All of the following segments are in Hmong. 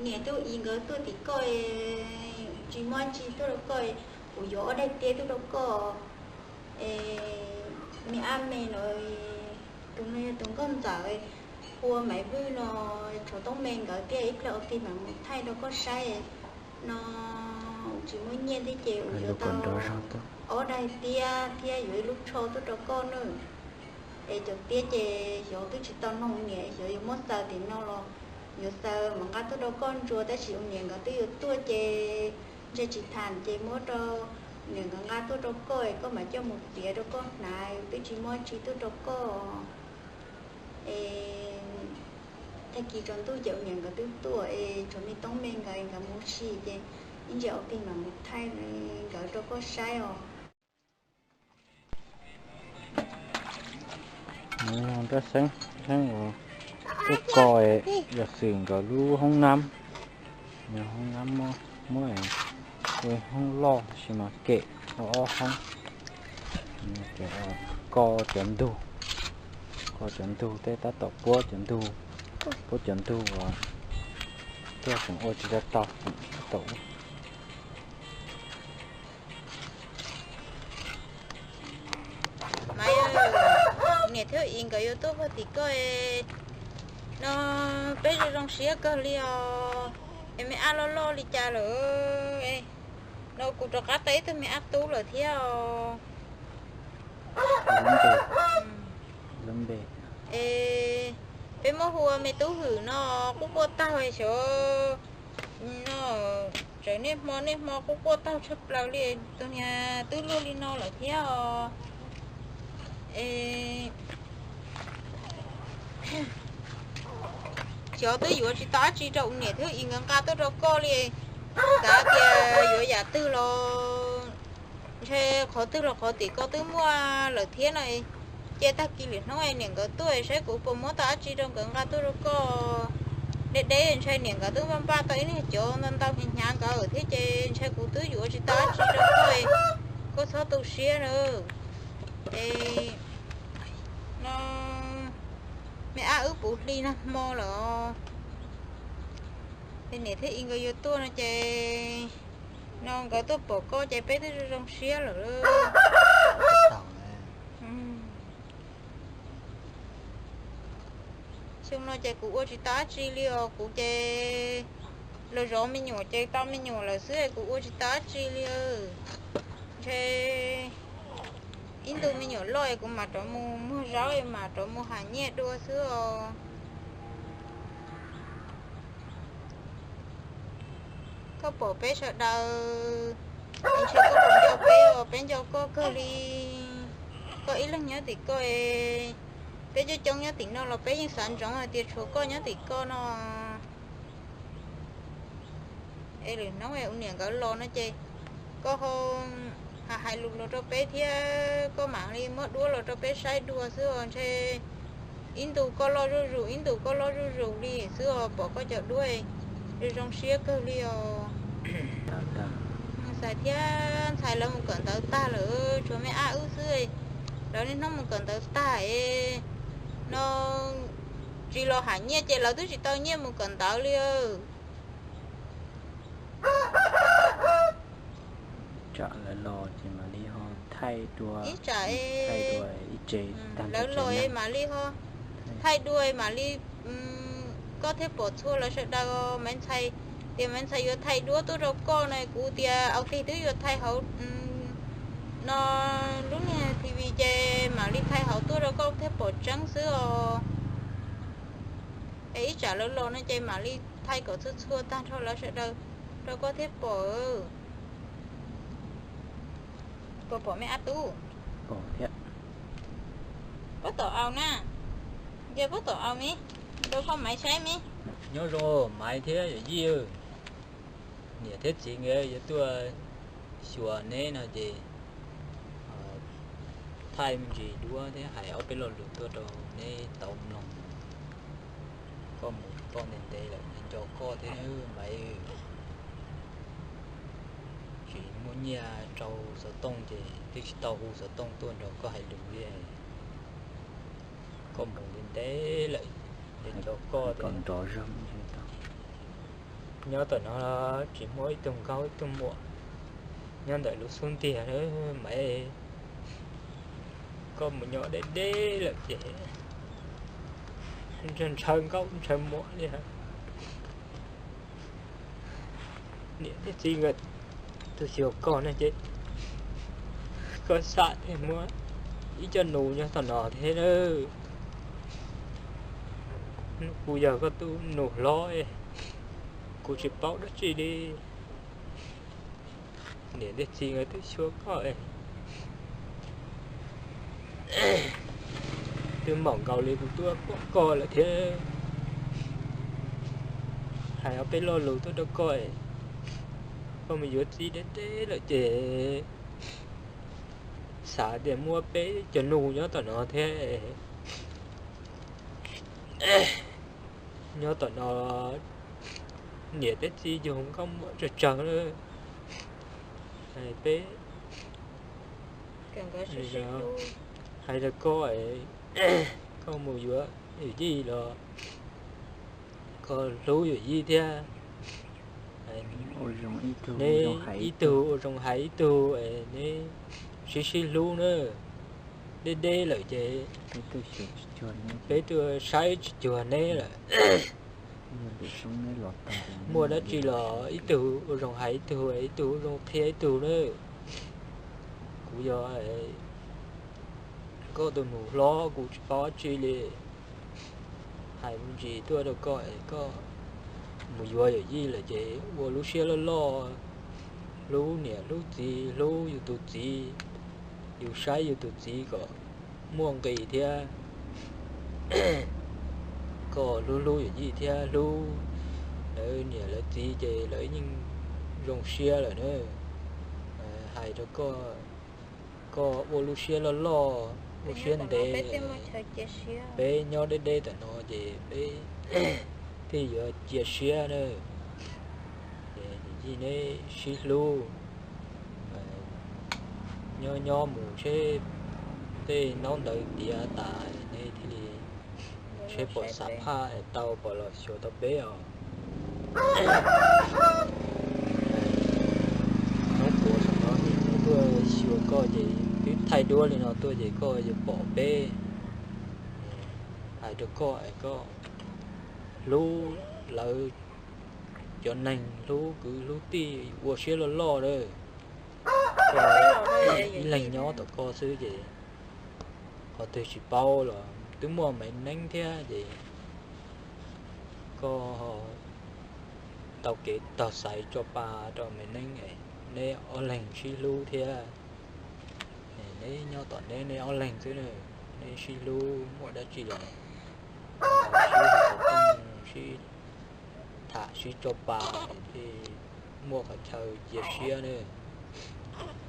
Niam thiab i nkawd tuaj tim koj, tsis muaj tsi tuaj rau koj, kuv yuav ob daim tiab tuaj rau koj. Es me ab me no, tus no yog tus nkauj ntxawm, hu ua Maiv Vwj no, tshuav Toob Me nkawd thiab, ib pliag ua tig mam mus thaij rau koj saib no. Tsis muaj nyiaj thiab ces kuv yuav tau ob daim tiab thiab yuav ib lub tsho tuaj rau koj nawb. Es cov tiab ces xyov twb tsis tau noog niam, xyov yuav muab xaws tim no los yuav xaws mam nqa tuaj rau koj ntsuas, tab sis ua niam nkawd twb yuav tuaj ces ntshe tsis tham ces muab rau niam nkawd nqa tuaj rau koj, koj mam coj mus txiav rau koj hnav, twb tsis muaj tsi tuaj rau koj. Es tag kis tsaus ntuj ces ua niam nkawd twb tuaj es tshuav me Toob Me nkawd, nkawd mus ua si ces ib ntsis ua tig mam mus thaij nkawd rau koj saib os. Nraj xeeb, xeeb tuaj ko yog xwm nkawd lub hoob nab, hoob nab muab, hoob loj tab sis mas kem tau ob hoob. Ko cov ntug, ko cov ntug tej tab tom puab cov ntug, puab cov ntug tuaj tseem ua tsis tau tau. Maiv, niam thiab i nkawd yuav tuaj puag tim koj no, peb zoo zoo siab kawg li os. Es me ab loj loj li cas lawm? No kuv rov qab tau ib tug me ab tub lawm thiab os. Es peb muab hu ua me tub hwm no, quaj quaj taug xyov no, txawm niaj hmo niaj hmo quaj quaj taug tshaj plaws li, tus niag twb luaj li no lawm thiab os. Es xyov twb yuav tsis tau dab tsi rau niam thiab i nkawd nqa tuaj rau koj li. Xav tias yuav yam twg los ntshe qhov twg los qhov tim ko twb muaj lawm thiab no. Ces tag kis lwm hnub niam nkawd tuaj saib kuv puas muab tau dab tsi rau nkawd nqa tuaj rau koj. Deb deb ntshe niam nkawd twb npaj npaj tau ib niag cov ntau ntau hnyav hnyav nkawd thiab ces ntshe kuv twb yuav tsis tau dab tsi rau koj, koj txhob tu siab na. Es no me ab wb puv hli nag hmo lawm, es niam thiab i nkawd yuav tuaj no ces no nkawd tuaj pom koj ces peb twb zoo zoo siab lawm. Xyoo no ces kuv ua tsis tau dab tsi li os, kuv ces los zov me nyuam ces tau me nyuam lawm xwb, kuv ua tsis tau dab tsi li. Ntshe ib ntu me nyuam loj kuv mam rov mus muag zaub, mam rov mus hais nyiaj dua xwb os. Koj pom peb sawv daws, ntshe koj puas nco peb os, peb nco koj kawg li. Koj ib leeg nyob tim koj, peb coob coob nyob tim no los peb yeej xav ntsoov hais tias tshuav koj nyob tim koj no. Es lwm hnub ua niam nkawd los no ces koj ho hais hais lus los rau peb thiab, koj mam li muab duab los rau peb saib dua xwb os. Ntshe ib ntu koj loj zuj zus, ib ntu koj loj zuj zus li xwb os, pom koj cov duab zoo zoo siab kawg li os. Xais thiab ntxhais lawv mus kawm ntawv tag lawm, tshuav me ab wb xwb, lawv niaj hnub mus kawm ntawv tag es no tsis los hais nyiaj ces lawv twb tsis tau nyiaj mus kawm ntawv li. Tsam lawv los ces mam li ho thaij dua, ib tsam thaij dua ib tse, lawv los mam li ho thaij dua mam li, koj thiaj pom txhua lawv sawv daws. Maiv Ntxhais tias Maiv Ntxhais yuav thaij duab tuaj rau koj no, kuv tias ua tig twb yuav thaij hauv no lub niag T V ces mam li thaij hauv tuaj rau koj thiaj pom tseeb xwb os. Es ib tsam lawv los no ces mam li thaij kom txhua txhua tag nrho lawv sawv daws rau koj thiaj pom. Puas pom me ab tub? Puab tom au na, nce puab tom au mi, rau koj Maiv saib mi. Nyob zoo Maiv thiab yawm yij, niam thiab txiv nkawd yuav tuaj xyuas neb no ces thaij me ntsis duab thiab hais ob peb lo lus tuaj rau neb tau mloog. Koj mus toj ntev ntev lawm, nco koj thiab Maiv. Tsis muaj nyiaj rau xov tooj ces twb tsis tau hu xov tooj tuaj nrog koj hais lus li. Koj mus ntev ntev lawm, nco koj thiab. Nyob tom no tsis muaj ib tug nkauj ib tug muam nyob ntawm lub xub ntiag na, mas koj mus nyob deb deb lawm ces ntshaw nkauj ntshaw muam li. Niam thiab txiv nkawd tuaj xyuas koj no ces koj xam tias muaj ib co nus nyob tom no thiab na. Kuv yog koj tus nus hlob, kuv tsis paub dab tsi li. Niam thiab txiv nkawd twb xyuas koj, twb maum nkaus li kuv tuaj pom koj lawm thiab. Hais ob peb lo lus tuaj rau koj, koj mus yuav txiv deb deb lawm ces xav tias muaj peb cov nus nyob tom no thiab. Nyob tom no niam thiab txiv yug nkauj muam tsawg tsawg lawm. Peb hais rau koj, koj mus yuav yawm yij los koj hlub yawm yij thiab. Neb ib tug ua zoo hais ib tug, neb sib sib hlub na. Deb deb lawm ces peb tuaj saib tsis cuag neb lawm. Muaj dab tsi los ib tug ua zoo hais ib tug, ib tug ua zoo qhia ib tug na. Kuv yog koj tus nus hlob, kuv tsis paub dab tsi li. Hais me ntsis tuaj rau koj, koj mus yuav yawm yij lawm ces ua lub siab loj loj, hlub niam hlub txiv, hlub yus tus txiv, yus saib yus tus txiv kom muaj nqis thiab. Koj hlub hlub yawm yij thiab hlub lawv niam lawv txiv ces lawv yeej zoo siab lawm na. Hais rau koj, koj ua lub siab loj loj, ua siab ntev, peb nyob deb deb tom no ces peb thiaj yuav cia siab na. Ces yij neb sib hlub, nyob nyob mus seb tej ntaub ntawv tiav tas neb thiaj li seb puas xam phaj tau puas los xyuas tau peb os. Hnub puav saum no tuaj xyuas koj ces twb thaij duab li no tuaj ces koj yuav pom peb. Hais rau koj es koj hlub lawv cov neeg, hlub kwv hlub tij, ua siab loj loj lawm. Ib leeg nyob tom koj xwb ces qhov twg tsis paub los twb muaj Maiv Neeb thiab ces koj tau kev tog xaiv tso pa rau Maiv Neeb es neb ob leeg sib hlub thiab. Neb nyob tom neb, neb ob leeg xwb, neb sib hlub muaj dab tsi los sib tham sib tso pa, muaj qhov chaw cia siab na.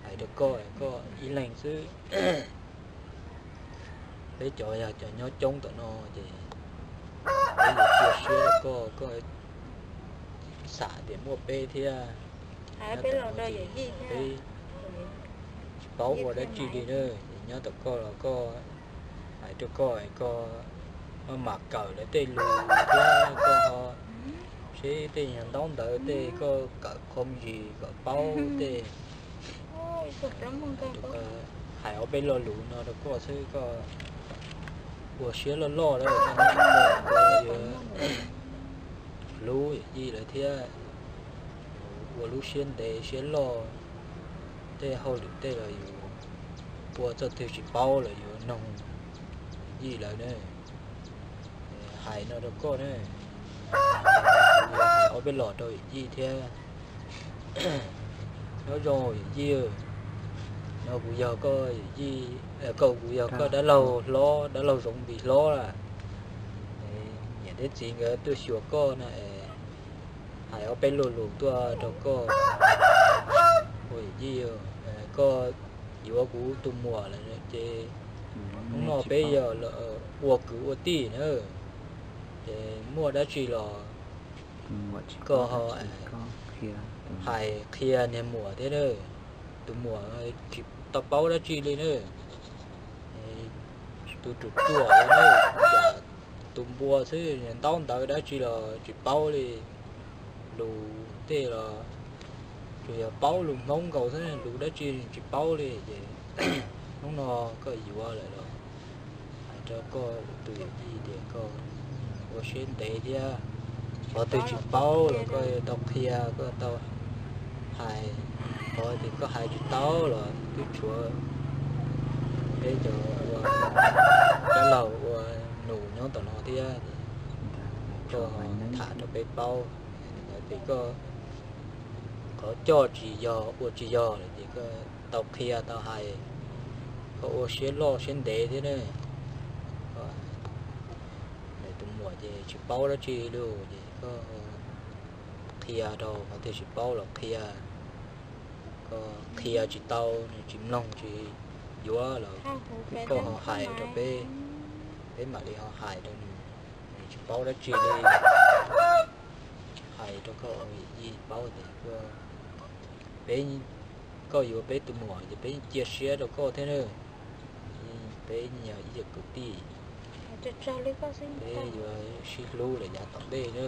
Hais rau koj, koj ib leeg xwb, peb cov yog cov nyob coob tom no ces peb yuav cia siab rau koj, koj xam tias muaj peb thiab. Peb tsis paub ua dab tsi li na, nyob tom koj los koj, hais rau koj, koj maj mam kawm lawv tej lus thiab koj ho seb tej nyuag ntaub ntawv tej koj kawm qhov zis kom paub tej. Hais ob peb lo lus no rau koj xwb, koj ua siab loj loj lawm, hlub yawm yij lawv thiab, ua lub siab ntev siab loj, tej hauj lwm tej los yus ua txoj twg tsis paub los yuav noog yij lawv na. Hais no rau koj ne, hais ob peb los rau yawm yij thiab. Nyob zoo yawm yij, no kuv yog koj yawm yij, koj kuv yog koj dab laug hlob, dab laug Zoov Npis hlob lawm. Niam thiab txiv nkawd tuaj xyuas koj no, hais ob peb lo lus tuaj rau koj. Ua yawm yij, koj yuav kuv tus muam lawm ces hnub no peb yog ua kwv ua tij na, ces muaj dab tsi los koj ho hais qhia niag muam thiab na. Tus muam tsis tau paub dab tsi li na, tus ruam ruam, tus npua xwb, ntaub ntawv dab tsi los tsis paub li. Lus tej los tsuas yog paub lus Hmoob nkaus xwb, lus dab tsi tsis paub li ces hnub no koj yuav lawm los hais rau koj tus yawm yij tias koj ua siab ntev thiab, qhov twg tsis paub los koj tau qhia, koj tau hais, qhov twg koj hais tsis tau los twb tshuav peb cov ua dab laug ua nus nyob tom no thiab, koj tham rau peb paub tias koj qhov coj tsis yog ua tsis yog lawm ces koj tau qhia tau hais, koj ua siab loj siab ntev thiab ne. Tus muam ces tsis paub dab tsi li ces koj qhia rau, qhov twg tsis paub los qhia, koj qhia tsis tau nws tsis mloog tsis yuav los koj ho hais rau peb, peb mam li ho hais rau nws, nws tsis paub dab tsi li. Hais rau koj yij paub tias peb, koj yuav peb tus muam ces peb cia siab rau koj thiab na. Peb yog ib yam kwv tij, peb yuav sib hlub lawm yav tom ntej na.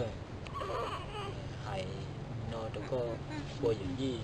Hais no rau koj ua yawm yij.